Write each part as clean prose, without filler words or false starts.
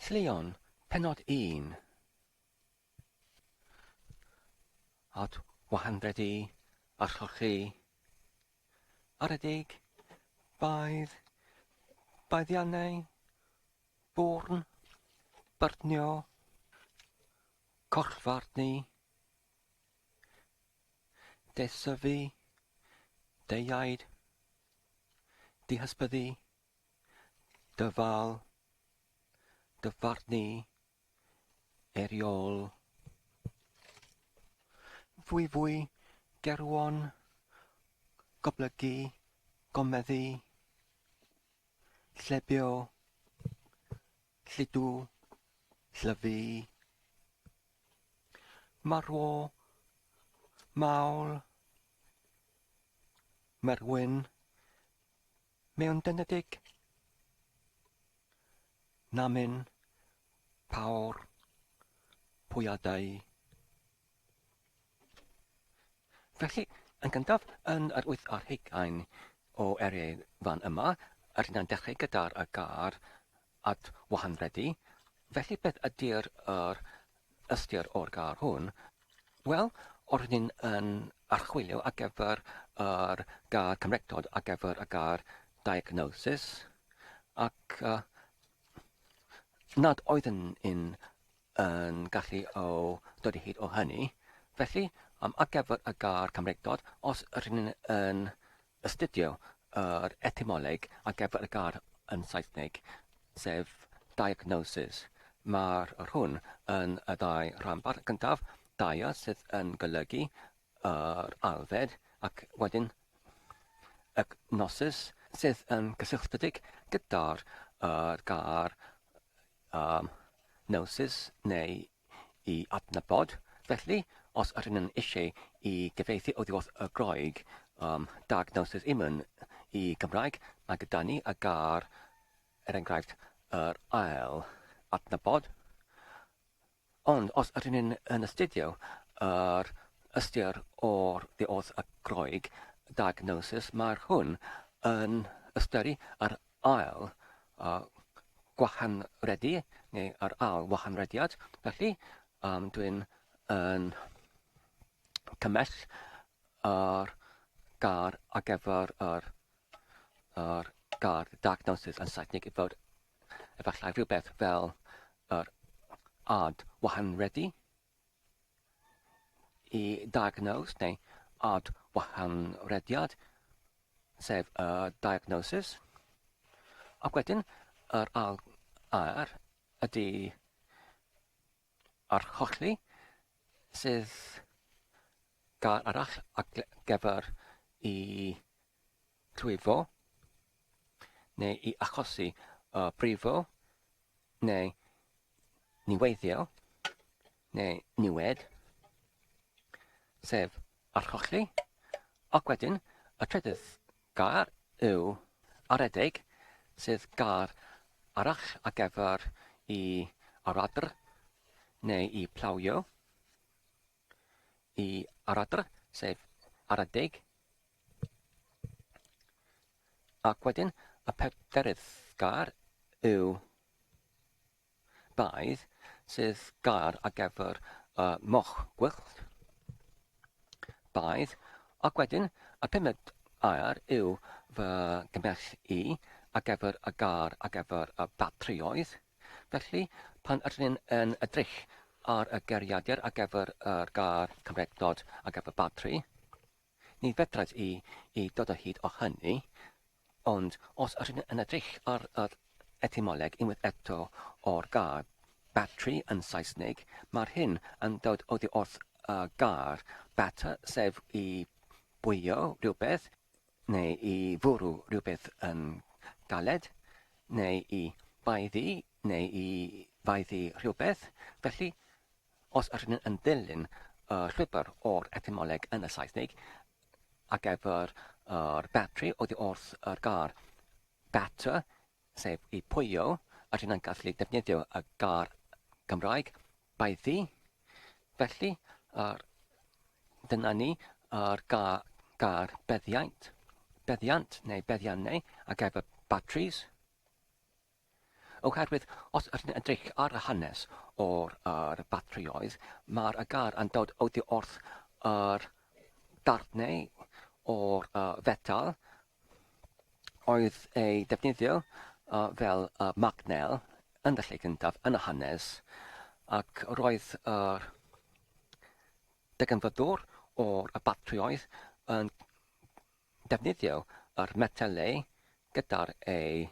Llion, pennod 1. At wahanredu, archochi, aredig, baedd, baeddiannau, bwrn, byrnio, collfarnu, desyfu, deuaid, dihysbyddu, dyfal, dyfarnu, eriol. Fwyfwy, gerwon, goblygu, gomeddu, llebio, lludw, llyfu, marwo, mawl, merwyn, Mewn dynedig, namyn, pawr, pwyadau. Felly, yn gyntaf, yn yr wyth ar hugain o eriau fan yma, yr hynna'n dechrau gyda'r y gair at wahanredu. Felly, beth ydy'r yr ystyr o'r gair hwn? Wel, o'r hyn yn archwilio ar gyfer yr gair Cymreictod ar gyfer y gair diagnosis, ac uh, nad oedd yn un yn gallu o dod i hyd o hynny. Felly, um, ar gyfer y gair Cymreictod, os ydyn ni'n yn astudio yr etymoleg ar gyfer y gair yn Saesneg, sef diagnosis. Mae'r yr hwn yn y ddau rhanbarth. Gyntaf, dia sydd yn golygu yr alfed, ac wedyn ygnosis sydd yn gysylltiedig gyda'r yr gair um, gnosis neu i adnabod. Felly, os ydyn nhw'n eisiau i gyfieithu oddi wrth y Groeg um, diagnosis imwn i Gymraeg, mae gyda ni y gair, er enghraifft, yr ail adnabod. Ond os ydyn ni'n yn astudio yr ystyr o'r ddi wrth y Groeg diagnosis, mae'r hwn yn ystyru yr ail gwahanredu, neu yr ail wahanrediad. Felly, um, dwi'n yn cymell yr gair ar gyfer yr, yr gair diagnosis yn Saesneg i fod efallai rhywbeth fel yr ad wahanredu i diagnose neu ad wahanrediad, sef y diagnosis. Ac wedyn, yr ail air ydy archolli, sydd gair arall ar gyfer i llwyfo neu i achosi y brifo neu niweiddio neu niwed, sef archolli, ac wedyn y trydydd gair yw aredig, sydd gair arall ar gyfer i aradr neu i plawio, i aradr, sef aredig, ac wedyn y pedwerydd gair yw Baedd, sydd gair ar gyfer y moch gwyllt. Baedd, ac wedyn y pumed air yw fy gymell i ar gyfer y gair ar gyfer y batrïoedd. Felly, pan ydyn ni'n yn edrych ar y geiriadur ar gyfer yr gair Cymreictod ar gyfer batri, Ni fedrais i i dod o hyd o hynny, ond os ydyn yn edrych ar yr etymoleg unwaith eto o'r gair battery yn Saesneg, mae'r hyn yn dod oddi wrth y gair batter, sef i bwyo rhywbeth, neu i fwrw rhywbeth yn galed, neu i baeddu neu i faeddu rhywbeth. Felly, Os ydyn yn dilyn y llwybr o'r etymoleg yn y Saesneg ar gyfer yr batri oddi wrth yr gair batter, sef i pwyo, ydyn yn gallu defnyddio y gair Gymraeg baeddu. Felly, yr, dyna ni, yr gair, gair beddiant, beddiant neu beddiannau ar gyfer batteries. Oherwydd os ydyn ni'n edrych ar y hanes o'r yr batrïoedd, mae'r y gair yn dod oddi wrth yr darnau o'r uh, fetal oedd ei defnyddio uh, fel uh, magnel yn y lle cyntaf yn y hanes, ac roedd yr darganfyddwr o'r batrïoedd yn defnyddio yr metelau gyda'r ei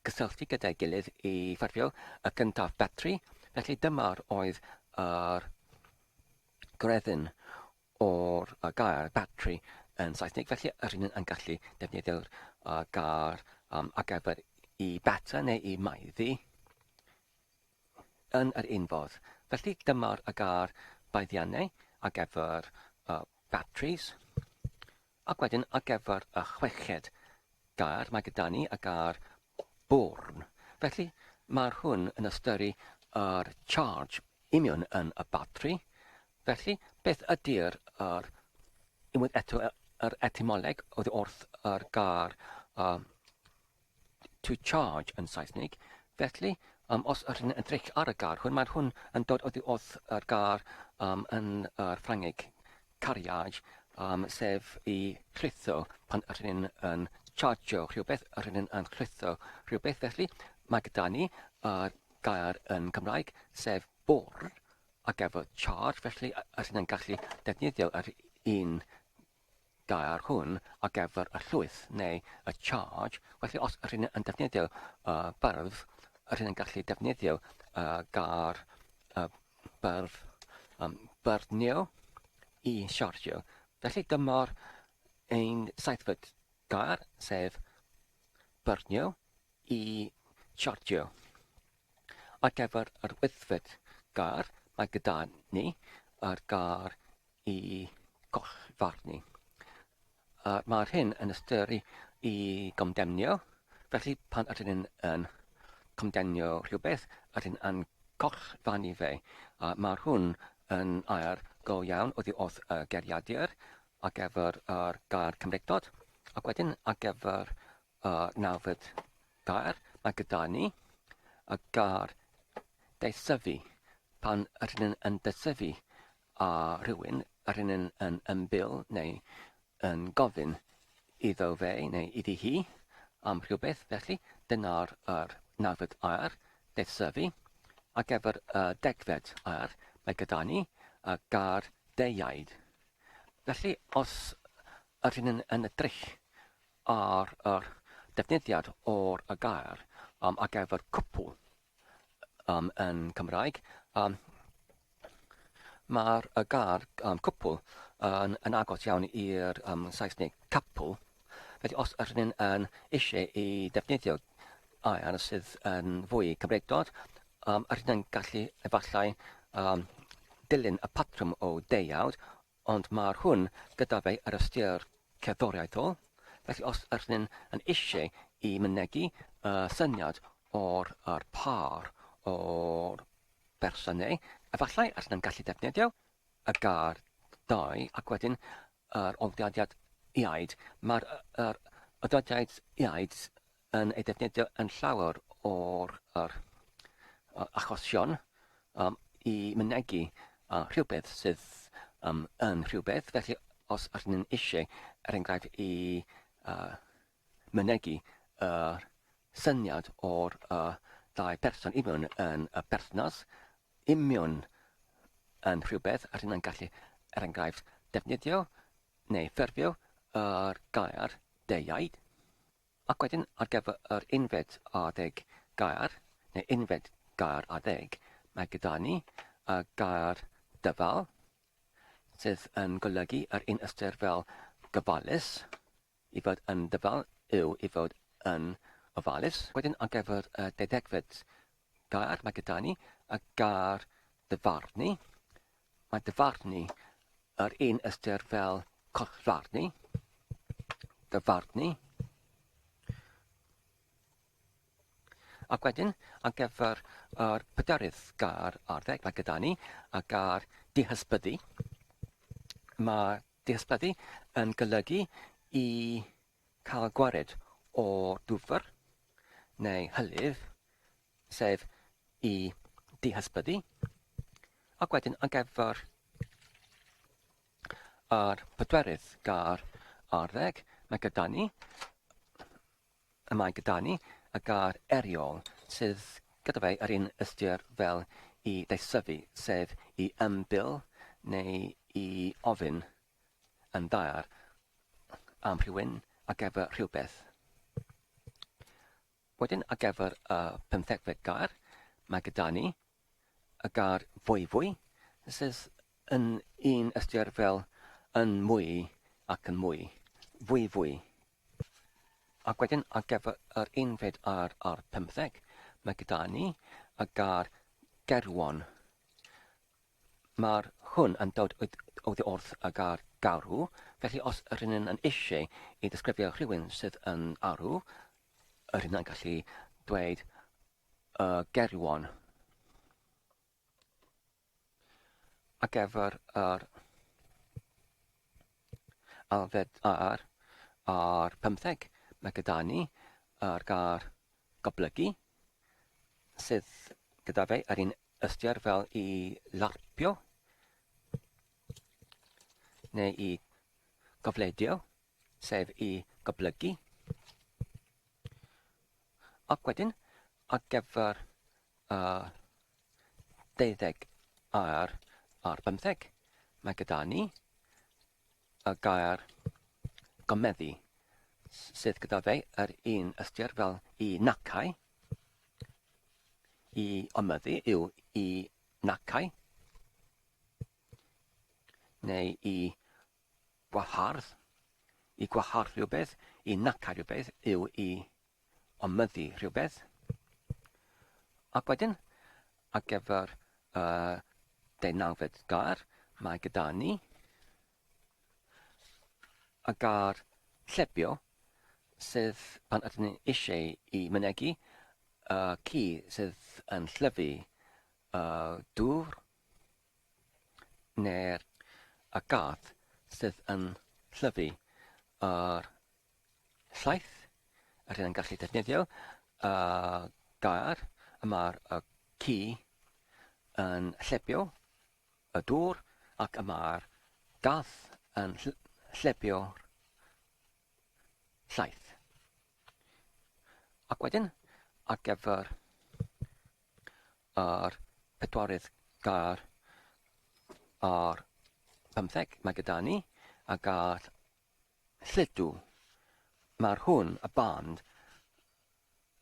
gysylltu gyda'i gilydd i ffurfio y gyntaf batri, felly dyma'r oedd yr greddyn o'r gair batri yn Saesneg, felly yr un yn gallu defnyddio'r gair um, ar gyfer i bata neu i maeddu yn yr un fodd. Felly dyma'r y gair baeddiannau ar gyfer uh, batteries. Ac wedyn ar gyfer y chweched gair mae gyda ni y gair bwrn. Felly mae'r hwn yn ystyru yr charge union yn y batri. Felly beth ydy'r yr unwaith eto yr etymoleg oddi wrth yr gair uh, to charge yn Saesneg. Felly, um, os ydych chi'n edrych ar y gair hwn, mae'r hwn yn dod oddi wrth yr gair um, yn yr Ffrangeg carriage, um, sef i chwytho pan ydych chi'n yn chargio rhywbeth, ydych chi'n yn chwytho rhywbeth. Felly, mae gyda ni yr gair yn Cymraeg, sef bwrdd, ac efo charge, felly ydych chi'n gallu defnyddio yr un gair hwn ar gyfer y llwyth neu y charge, felly os ydyn yn defnyddio y byrdd, ydyn yn gallu defnyddio y gair y byrdd um, byrnio i siarjio. Felly dyma'r ein saithfed gair, sef byrnio i siarjio. Ar gyfer yr wythfed gair, mae gyda ni yr gair i gollfarnu. Uh, mae'r hyn yn ystyru i gondemnio, felly pan ydyn ni'n yn condemnio rhywbeth, ydyn yn collfarnu fe. Uh, mae'r hwn yn air go iawn oddi wrth y geiriadur ar gyfer yr gair Cymreictod, ac wedyn ar gyfer y nawfed gair, mae gyda ni y gair deisyfu. Pan ydyn ni'n yn deisyfu a rhywun, rydyn yn yn ymbil neu yn gofyn iddo fe neu iddi hi am rhywbeth, felly dyna'r yr nawfed air, deisyfu. Ar gyfer y degfed air, mae gyda ni y gair deuaid. Felly, os ydyn yn yn edrych ar yr defnyddiad o'r y gair um, ar gyfer cwpl um, yn Cymraeg, um, Mae'r y gair um, cwpl yn, yn agos iawn i'r um, Saesneg couple. Felly os ydyn ni'n yn eisiau i defnyddio air sydd yn fwy Cymreigdod, um, ydyn ni'n gallu efallai um, dilyn y patrwm o deuawd, ond mae'r hwn gyda fe yr ystyr cerddoriaethol. Felly os ydyn ni'n yn eisiau i mynegi y syniad o'r yr pâr o'r berson neu efallai allan nhw'n gallu defnyddio y gair dau ac wedyn yr oddiadiad iaid. Mae'r yr oddiadiad iaid yn ei defnyddio yn llawer o'r yr achosion um, i mynegi uh, rhywbeth sydd um, yn rhywbeth. Felly os ydyn ni'n eisiau, er enghraifft, i uh, mynegi y syniad o'r y ddau person union yn y berthynas, union yn rhywbeth, a rhywun yn gallu, er enghraifft, defnyddio neu ffurfio yr gair deuaid. Ac wedyn ar gyfer yr unfed ar ddeg gair, neu unfed gair ar ddeg, mae gyda ni y gair dyfal, sydd yn golygu yr un ystyr fel gofalus, I fod yn ddyfal yw i fod yn ofalus. Wedyn ar gyfer y deuddegfed gair mae gyda ni y gair dyfarnu. Mae dyfarnu yr un ystyr fel collfarnu. Dyfarnu. Ac wedyn ar gyfer yr pedwerydd gair ar ddeg mae gyda ni y gair dihysbyddu. Mae Dihysbyddu yn golygu i cael gwared o dwfr neu hylif sef i dihysbyddu, ac wedyn ar gyfer yr pedwerydd gair ar ddeg, mae gyda ni, y mae gyda ni y gair eriol, sydd gyda fe yr un ystyr fel i ddeisyfu, sef i ymbil neu i ofyn yn daer am rhywun ar gyfer rhywbeth. Wedyn ar gyfer y pymthegfed gair, mae gyda ni y gair fwyfwy, sydd yn un ystyr fel yn mwy ac yn mwy, fwyfwy. Ac wedyn ar gyfer yr unfed a'r ar pymtheg, mae gyda ni y gair gerwon. Mae'r hwn yn dod oddi wrth y gair garw, felly os yr hyn yn eisiau i ddisgrifio rhywun sydd yn arw, yr hyn yn gallu dweud y gerwon. Ar gyfer yr alfed a'r ar pymtheg, mae gyda ni yr gair goblygu, sydd gyda fe yr un ystyr fel i larpio neu i gofleidio, sef i goblygu. Ac wedyn, ar gyfer y deuddeg a'r ar bymtheg, mae gyda ni y gair gomeddu, sydd gyda fe yr un ystyr fel i nacau, I omyddu yw i nacau, neu i gwahardd. I gwahardd rhywbeth, i nacau rhywbeth yw i omyddu rhywbeth. Ac wedyn, ar gyfer y deunawfed gair, mae gyda ni y gair llebio, sydd pan ydyn ni eisiau i mynegi y ci sydd yn llyfu y dŵr, neu'r y gath sydd yn llyfu yr llaeth, rydyn yn gallu defnyddio y gair y mae'r y ci yn llebio y dŵr ac y mae'r gath yn llebio'r llaeth. Ac wedyn, ar gyfer yr pedwarydd gair ar bymtheg, mae gyda ni y gair lludw. Mae'r hwn, y band,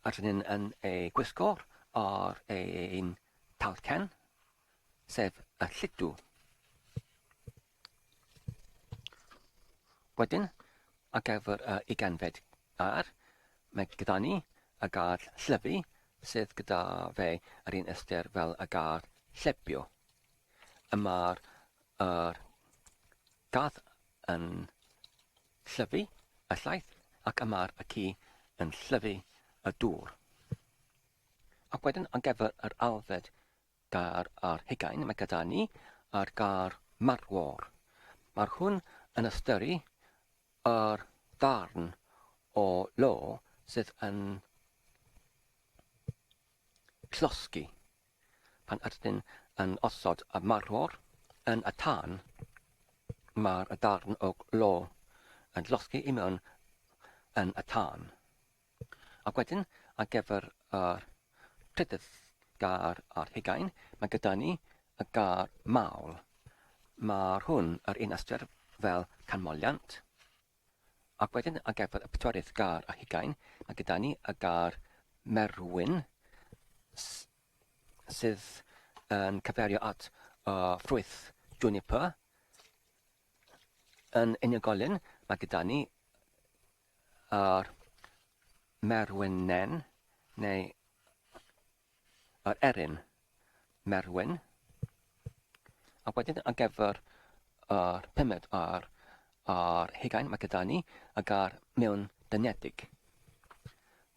rydyn ni'n yn ei gwisgo ar ein talcen, sef y lludw. Wedyn, ar gyfer y ugeinfed gair, mae gyda ni y gair llyfu, sydd gyda fe yr un ystyr fel y gair llebio. Y mae'r yr gath yn llyfu y llaeth ac y mae'r y ci yn llyfu y dŵr. Ac wedyn ar gyfer yr alfed gair ar hugain, mae gyda ni yr gair marwor. Mae'r hwn yn ystyru yr darn o lo sydd yn llosgi. Pan ydyn yn osod y marwor yn y tân, mae'r darn o lo yn llosgi i mewn yn y tân. Ac wedyn, ar gyfer yr trydydd gair ar hugain, mae gyda ni y gair mawl. Mae'r hwn yr un ystyr fel canmoliant. Ac wedyn, ar gyfer y pedwerydd gair ar hugain, mae gyda ni y gair merwyn, sydd yn cyfeirio at y ffrwyth juniper. Yn unigolyn, mae gyda ni yr merwynen neu yr erin merwyn, ac wedyn ar gyfer yr pumed a'r ar hugain mae gyda ni y gair mewn dynedig.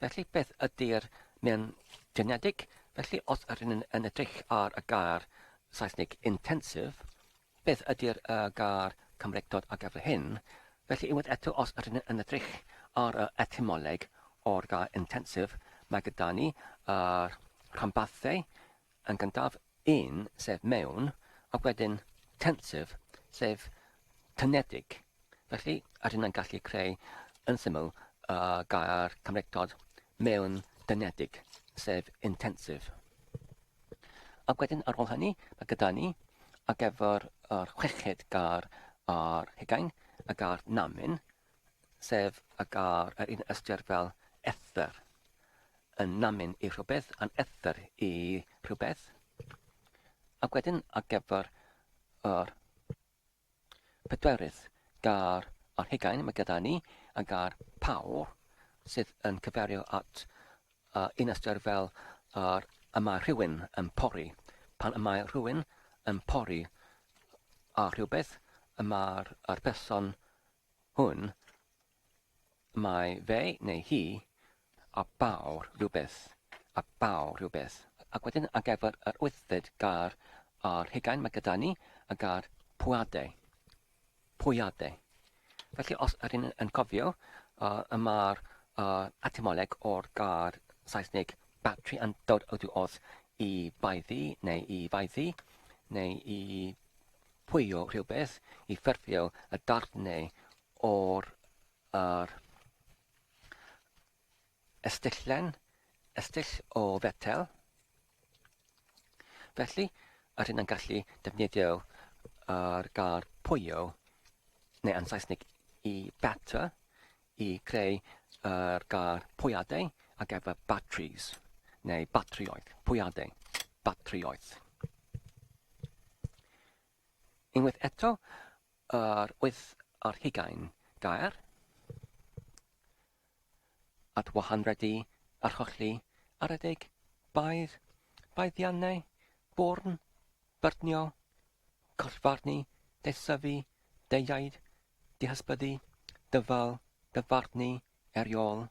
Felly beth ydy'r mewn dynedig? Felly os ydyn ni'n yn edrych ar y gair Saesneg intensive, Beth ydy'r y gair Cymreictod ar gyfer hyn? Felly unwaith eto os ydyn yn edrych ar y etymoleg o'r gair intensive, mae gyda ni yr rhanbarthau, yn gyntaf un, sef mewn, ac wedyn tensive, sef tynedig. Felly, rydyn yn gallu creu yn syml y gair Cymreictod mewn dynedig, sef intensive. Ac wedyn ar ôl hynny, mae gyda ni ar gyfer yr chweched gair ar hugain, y gair namyn, sef y gair yr un ystyr fel ether, yn namyn i rhywbeth, yn ether i rhywbeth. Ac wedyn ar gyfer yr pedwerydd gair ar hugain, mae gyda ni y gair pawr, sydd yn cyfeirio at un ystyr fel yr y mae rhywun yn pori. Pan y mae rhywun yn pori ar rhywbeth, y mae'r yr person hwn, mae fe neu hi a bawr rhywbeth, a bawr rhywbeth. Ac wedyn ar gyfer yr wythfed gair ar hugain mae gyda ni y gair pwyadau. Pwyadau. Felly os ydyn yn cofio, y mae'r etymoleg o'r gair Saesneg battery yn dod oddi wrth i baeddu neu i faeddu neu i pwyo rhywbeth, i ffurfio y darnau o'r yr estyllen, estyll o fetel. Felly, rydyn yn gallu defnyddio yr gair pwyo, neu yn Saesneg i batter, i creu yr gair pwyadau ar gyfer batteries, neu batrïoedd, pwyadau, batrïoedd. Unwaith eto, yr 28 gair, at wahanredu, archolli, aredig, baedd, baeddiannau, bwrn, byrnio, collfarnu, deisyfu, deuaid, dihysbyddu, dyfal, dyfarnu, eriol,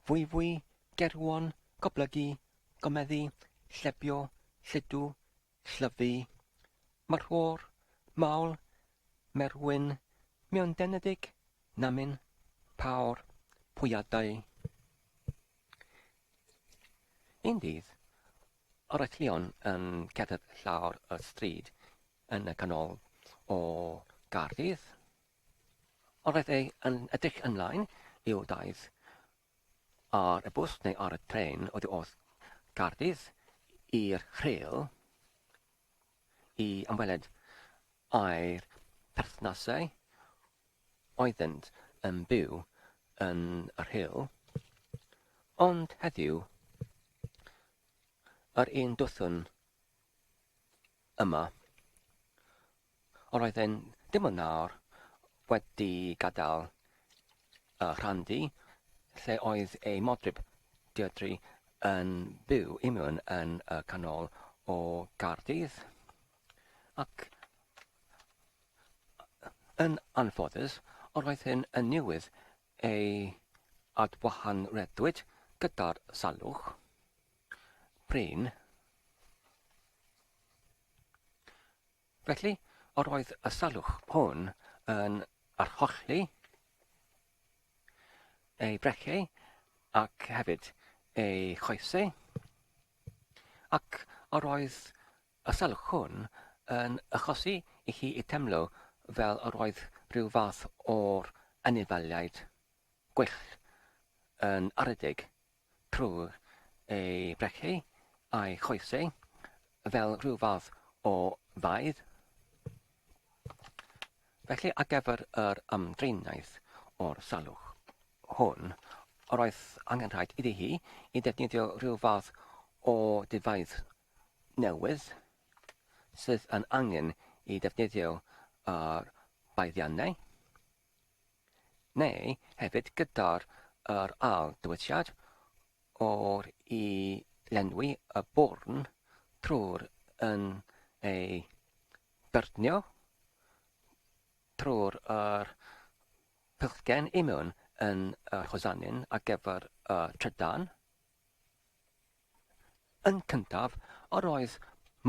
fwyfwy, gerwon, goblygu, gomeddu, llebio, lludw, Llyfu, Marwor, Mawl, Merwyn, Mewndenedig, Namyn, Pawr, Pwyadau. Un dydd, yr oedd Llion yn cerdded llawr y stryd yn y canol o Gaerdydd. Yr oedd ei yn edrych ymlaen i'w daith ar y bws neu ar y trên oddi wrth Gaerdydd i'r Rhyl i ymweled â'r perthnasau oeddynt yn byw yn y Rhyl, ond heddiw yr un dwthwn yma. Yr oedd e'n dim ond nawr wedi gadael y rhandy lle oedd ei modryb Deirdre yn byw i mewn yn y canol o Gaerdydd. Ac yn anffodus, yr oedd hyn yn newydd ei adwahanreddwyd gyda'r salwch prin. Felly, yr oedd y salwch hwn yn archolli ei breceu ac hefyd ei choesau, ac yr oedd y salwch hwn yn achosi i hi i teimlo fel yr oedd rhyw fath o'r anifeiliaid gwyllt yn aredig trwy ei brechu a'i choesau fel rhyw fath o faedd. Felly ar gyfer yr ymdriniaeth o'r salwch hwn, yr oedd angenrhaid iddi hi i ddefnyddio rhyw fath o defaid newydd sydd yn angen i ddefnyddio yr baeddiannau. Neu hefyd gyda'r yr ail dywediad o'r i lenwi y bwrn trwy'r yn ei byrnio trwy'r yr pillgen i mewn yn yr hosanyn ar gyfer y trydan. Yn cyntaf, yr oedd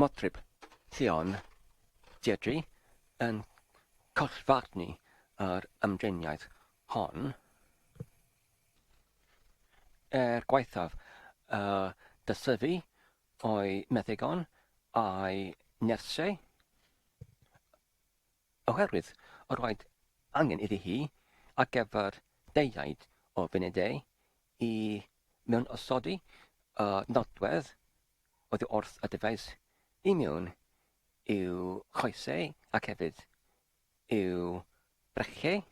Modryb Llion Deirdre yn collfarnu yr ymdriniaeth hon, er gwaethaf y dysyfu. o'i meddygon a'i nyrsau, oherwydd yr oedd angen iddi hi ar gyfer deuaid o funudau i mewnosodi y nodwedd oddi wrth y dyfais i mewn i'w choesau ac hefyd i'w breichiau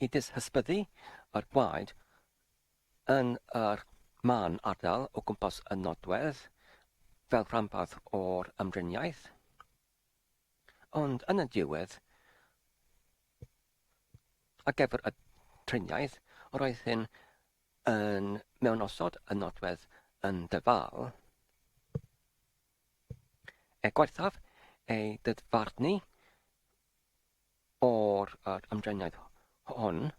i dishysbyddu yr gwaed yn yr man ardal o gwmpas y nodwedd fel rhanbarth o'r ymdriniaeth. Ond yn y diwedd, ar gyfer y triniaeth, roedd hyn yn mewnosod y nodwedd yn dyfal. Er gwaethaf ei ddyfarnu o'r yr ymdriniaeth hon,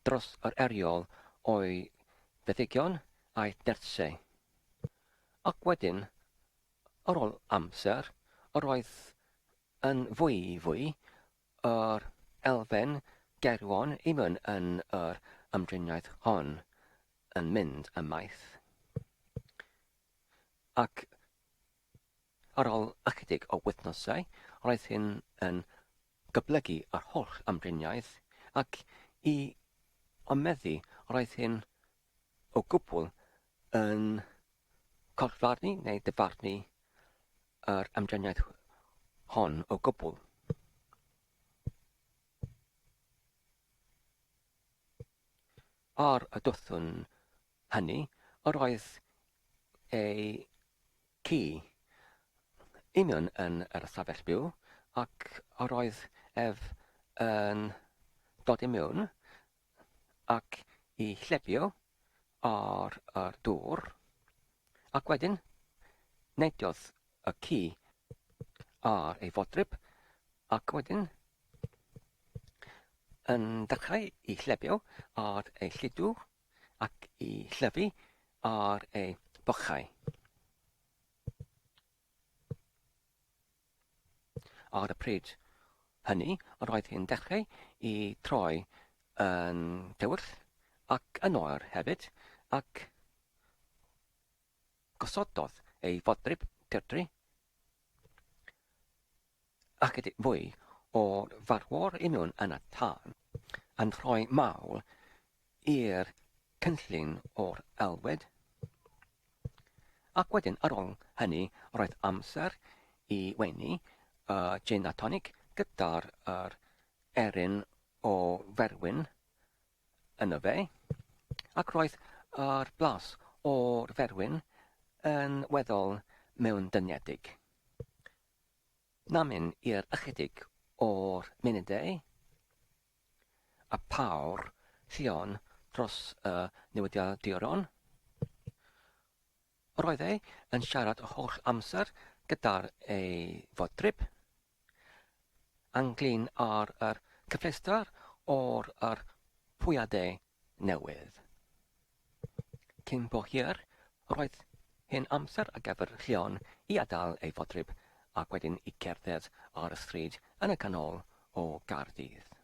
dros yr eriol o'i feddygion a'i nyrsau. Ac wedyn, ar ôl amser, yr oedd yn fwy fwy yr elfen gerwon i mewn yn yr ymdriniaeth hon yn mynd ymaith. Ac ar ôl ychydig o wythnosau, roedd hyn yn goblygu yr holl ymdriniaeth, ac i omeddu roedd hyn o gwbl yn collfarnu neu dyfarnu yr ymdriniaeth hon o gwbl. Ar y dwthwn hynny, yr oedd ei ci union yn yr ystafell byw, ac yr oedd ef yn dod i mewn ac i chlebio ar yr dŵr, ac wedyn neidiodd y ci ar ei fodryb, ac wedyn yn dechrau i chlebio ar ei lludw ac i llyfu ar ei bochau. Ar y pryd hynny, yr oedd hi'n dechrau i troi yn dywyll ac yn oer hefyd, ac gosododd ei fodryb Deirdre ychydig fwy o'r farwor i mewn yn y tân, yn rhoi mawl i'r cynllun o'r aelwyd. Ac wedyn ar ôl hynny roedd amser i weini y gin a tonic gyda'r yr eryn o ferwyn yno fe, ac roedd yr blas o'r ferwyn yn weddol mewndyniedig. Namyn i'r ychydig o'r munudau a phawr Llion dros y newyddiaduron. Roedd e yn siarad y holl amser gyda'r ei fodryb ynglŷn â'r yr cyfleuster o'r yr pwyadau newydd. Cyn bo hir, roedd hen amser ar gyfer Llion i adael ei fodryb ac wedyn i gerdded ar y stryd yn y canol o Gaerdydd.